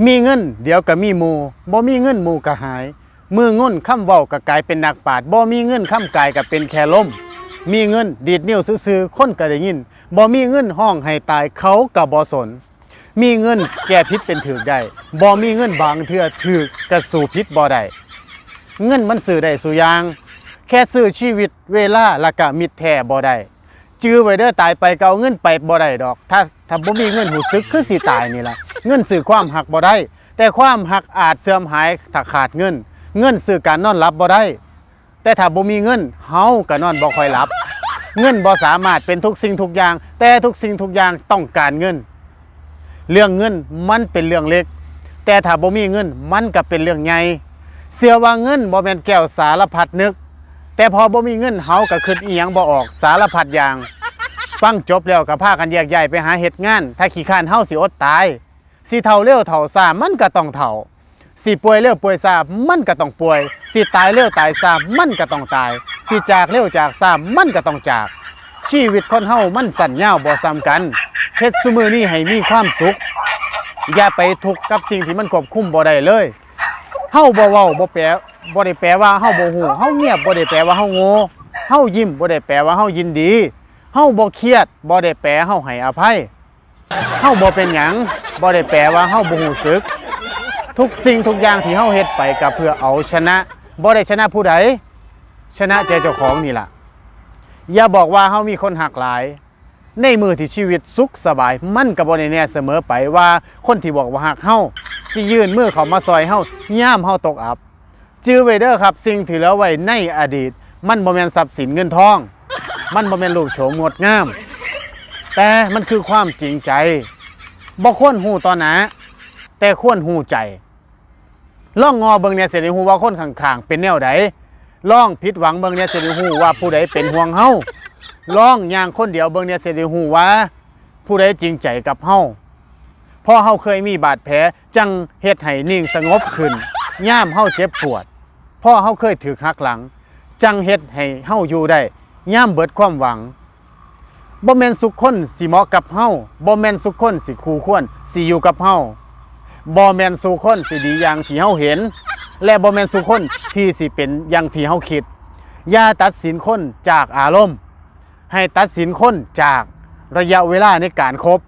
ມີເງິນດຽວກໍມີໝູ່ ບໍ່ມີເງິນໝູ່ກໍຫາຍ. ມືງຸນຄຳເວົ້າກໍກາຍເປັນນັກປາດ ບໍ່ມີເງິນຄຳກາຍກໍເປັນແຄ່ລົມ. ມີເງິນດີດນິ້ວຊື່ໆ ຄົນກໍໄດ້ຍິນ ບໍ່ມີເງິນຮ້ອງໃຫ້ຕາຍ ເຂົາກໍບໍ່ສົນ. ມີເງິນແກ້ຜິດເປັນຖືກໄດ້ ບໍ່ມີເງິນບາງເທື່ອຖືກກໍສູ້ຜິດບໍ່ໄດ້. ເງິນມັນຊື້ໄດ້ສູ່ຢ່າງ ແຄ່ຊື້ຊີວິດ ເວລາ ແລະກະມິດແທ້ບໍ່ໄດ້. ຈື່ໄວ້ເດີ ຕາຍໄປກໍເອົາເງິນໄປບໍ່ໄດ້ດອກ. ຖ້າ ຖ້າບໍ່ມີເງິນຮູ້ສຶກຄືຊິຕາຍນີ້ລະ. ເງິນຊື້ຄວາມຮັກບໍ່ໄດ້ ແຕ່ຄວາມຮັກອາດເສື່ອມຫາຍຖ້າຂາດເງິນ. ເງິນຊື້ການນອນຫຼັບບໍ່ໄດ້ ແຕ່ຖ້າບໍ່ມີເງິນ ເຮົາກໍນອນບໍ່ຄ່ອຍຫຼັບ. ເງິນບໍ່ສາມາດເປັນທຸກສິ່ງທຸກຢ່າງ ແຕ່ທຸກສິ່ງທຸກຢ່າງຕ້ອງການເງິນ. ເລື່ອງເງິນມັນເປັນເລື່ອງເລັກ ແຕ່ຖ້າບໍ່ມີເງິນມັນກໍເປັນເລື່ອງໃຫຍ່. ເຊື່ອວ່າເງິນບໍ່ແມ່ນແກ້ວສາລະພັດນຶກ ແຕ່ພໍບໍ່ມີເງິນເຮົາກໍຄິດອີ່ຫຍັງບໍ່ອອກສາລະພັດຢ່າງ. ຟັງຈົບແລ້ວກໍພາກັນແຍກຍ້າຍໄປຫາເຮັດງານ ຖ້າຂີ້ຄ້ານເຮົາຊິອົດຕາຍ. ຊິເຖົ້າເລັວເຖົ້າຊ້າມັນກໍຕ້ອງເຖົ້າ ຊິປ່ວຍເລັວປ່ວຍຊ້າມັນກໍຕ້ອງປ່ວຍ ຊິຕາຍເລັວຕາຍຊ້າມັນກໍຕ້ອງຕາຍ ຊິຈາກເລັວຈາກຊ້າມັນກໍຕ້ອງຈາກ. ຊີວິດຄົນເຮົາມັນສັ້ນຍາວບໍ່ສ່ຳກັນ. ເຮັດຊຸມື້ນີ້ໃຫ້ມີຄວາມສຸກ ຢ່າໄປທຸກກັບສິ່ງທີ່ມັນຄວບຄຸມບໍ່ໄດ້ເລີຍ. ເຮົາບໍ່ເວົ້າບໍ່ແປ ບໍ່ໄດ້ແປວ່າເຮົາບໍ່ຮູ້ ເຮົາງຽບບໍ່ໄດ້ແປວ່າເຮົາໂງ່ ເຮົາຍິ້ມບໍ່ໄດ້ແປວ່າເຮົາຍິນດີ ເຮົາບໍ່ຄຽດບໍ່ໄດ້ແປເຮົາໃຫ້ອະໄພ. ເຮົາບໍ່ເປັນຫຍັງ ບໍ່ໄດ້ແປວ່າເຮົາບໍ່ຮູ້ສຶກ. ທຸກສິ່ງທຸກຢ່າງທີ່ເຮົາເຮັດໄປກໍເພື່ອເອົາຊະນະ ບໍ່ໄດ້ຊະນະຜູ້ໃດ ຊະນະໃຈເຈົ້າຂອງນີ້ລະ. ຢ່າບອກວ່າເຮົາມີຄົນຮັກຫຼາຍ. ໃນມື້ທີ່ຊີວິດສຸກສະບາຍ ມັນກໍບໍ່ໄດ້ແນ່ສະເໝີໄປວ່າຄົນທີ່ບອກວ່າຮັກເຮົາ ຊິຍື່ນມືເຂົ້າມາຊ່ອຍເຮົາຍາມເຮົາຕົກອັບ. ຈື່ໄວ້ເດີຄັບ ສິ່ງທີ່ເຫຼືອໄວ້ໃນອະດີດ ມັນບໍ່ແມ່ນຊັບສິນເງິນທອງ ມັນບໍ່ແມ່ນຮູບໂສມງົດງາມ ແຕ່ມັນຄືຄວາມຈິງໃຈ. ບໍ່ຄວນຮູ້ຕໍ່ໜ້າ ແຕ່ຄວນຮູ້ໃຈ. ລອງງໍເບິ່ງແດ່ ຊິໄດ້ຮູ້ວ່າຄົນຂ້າງໆເປັນແນວໃດ. ລອງຜິດຫວັງເບິ່ງແດ່ ຊິໄດ້ຮູ້ວ່າຜູ້ໃດເປັນຫ່ວງເຮົາ. ລອງຍ່າງຄົນດຽວເບິ່ງແດ່ ຊິໄດ້ຮູ້ວ່າຜູ້ໃດຈິງໃຈກັບເຮົາ. ເພາະເຮົາເຄີຍມີບາດແຜ ຈັ່ງເຮັດໃຫ້ນິ່ງສະຫງົບຂຶ້ນຍາມເຮົາເຈັບປວດ. ເພາະເຮົາເຄີຍຖືກຫັກຫຼັງ ຈັ່ງເຮັດໃຫ້ເຮົາຢູ່ໄດ້ຍາມເບິດຄວາມຫວັງ. ບໍ່ແມ່ນທຸກຄົນຊິເໝາະກັບເຮົາ ບໍ່ແມ່ນທຸກຄົນຊິຄູ່ຄວນຊິຢູ່ກັບເຮົາ. ບໍ່ແມ່ນສູ່ຄົນຊິດີຢ່າງທີ່ເຮົາເຫັນ ແລະ ບໍ່ແມ່ນສູ່ຄົນທີ່ຊິເປັນຢ່າງທີ່ເຮົາຄິດ. ຢ່າຕັດສິນຄົນຈາກອາລົມ ໃຫ້ຕັດສິນຄົນຈາກໄລຍະເວລາໃນການຄົບ.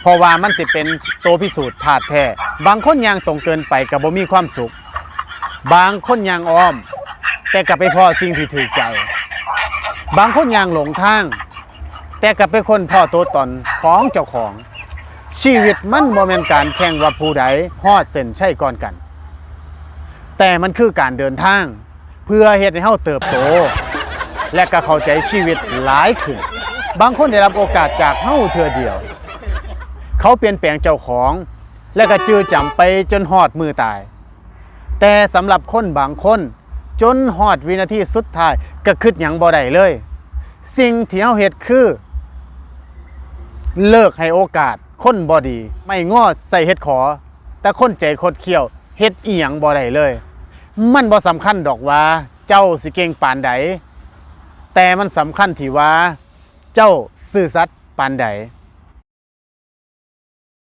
ເພາະວ່າມັນຊິເປັນໂຕພິສູດທາດແທ້. ບາງຄົນຍ່າງຕົງເກີນໄປກໍບໍ່ມີຄວາມສຸກ. ບາງຄົນຍ່າງອ້ອມ ແຕ່ກໍໄປພໍ້ສິ່ງທີ່ຖືກໃຈ. ບາງຄົນຍ່າງຫຼົງທາງ ແຕ່ກໍໄປຄົ້ນພໍ້ໂຕຕົນຂອງເຈົ້າຂອງ. ຊີວິດມັນບໍ່ແມ່ນການແຂ່ງວ່າຜູ້ໃດຮອດເສັ້ນໄຊກ່ອນກັນ, ແຕ່ມັນຄືການເດີນທາງ ເພື່ອເຮັດໃຫ້ເຮົາເຕີບໂຕ ແລະ ກໍເຂົ້າໃຈຊີວິດຫຼາຍຂຶ້ນ. ບາງຄົນໄດ້ຮັບໂອກາດຈາກເຮົາເທື່ອດຽວ, ເຂົາປ່ຽນແປງເຈົ້າຂອງ ແລະ ກໍຈື່ຈຳໄປຈົນຮອດມື້ຕາຍ. ແຕ່ສຳລັບຄົນບາງຄົນ, ຈົນຮອດວິນາທີສຸດທ້າຍກໍຄິດຫຍັງບໍ່ໄດ້ເລີຍ. ສິ່ງທີ່ເຮົາເຮັດຄື ເລີກໃຫ້ໂອກາດຄົນບໍ່ດີ. ໄມ້ງໍໃສ່ເຫັດຂໍ, ແຕ່ຄົນໃຈຄົດຂ້ຽວ ເຮັດອີ່ຫຍັງບໍ່ໄດ້ເລີຍ. ມັນບໍ່ສຳຄັນດອກວ່າເຈົ້າຊິເກັ່ງປານໃດ, ແຕ່ມັນສຳຄັນທີ່ວ່າເຈົ້າຊື່ສັດປານໃດ.